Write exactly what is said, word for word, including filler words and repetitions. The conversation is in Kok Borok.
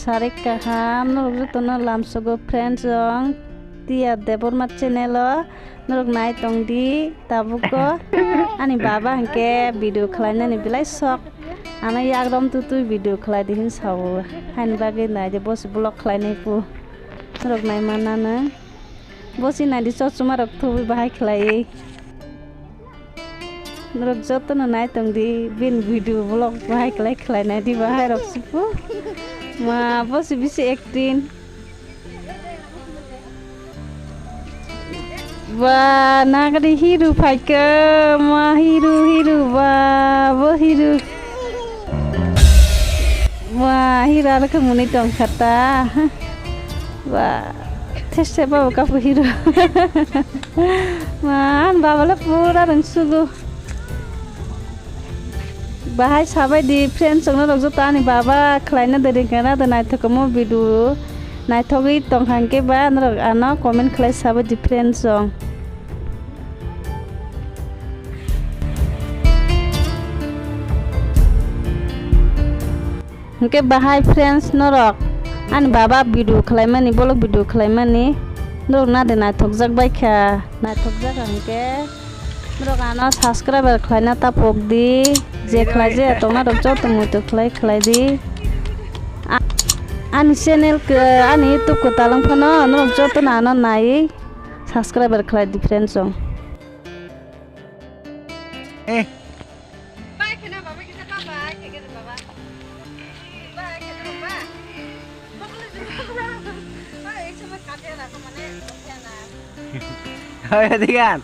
Sarik kaham, norok jotono lamsogo friends rok, Tia Debbarma channel o norok nai tong di, tabuk o ani baba hwnkhe video khlainani belai sok, ano yakrom tutui video khlai di hin sao, haini bagwi nai di, bo se vlog khlainai pu, norok nai manna nang, bo se nai di, chosma rok thubui bahai khlaiwi. Norok jotono nai tong di, bini video vlog bahai khlai khlai nai di bahai rok sipu. Ma, bo se bisi acting. Ba, nagari hero phaikha, ma, hero, hero, ba, bo hero. Ba, hero aro khe mwnwi tong kha ta. Ba, theste ba kapu hero. Man, baba le pura rwng sugo. Bahai sabai di friends rok norok joto ani baba khlaina de ringkha na de naithok mo video. Naithogwi tong kha hwnkhe ba norok ano comment khlai sabai di friends rok. Hwnkhe bahai friends norok ani baba video khlaimani, vlog video khlaimani norok na de naithokjak bai kha, naithokjak hwnkhe norok ano subscriber khlaina ta pok di, je khlai je tongna rok joto muitu khlai khlai di. A-, ani channel ke, ani YouTube kwtal wng phano norok joto no ano nai subscriber khlai di friends rok. Eh. Bai kheno baba kisa baba, khe khe baba. Bai kheno baba. Bokole baba. Bai, sama kate na ko mane, kate na. Hoy, digan.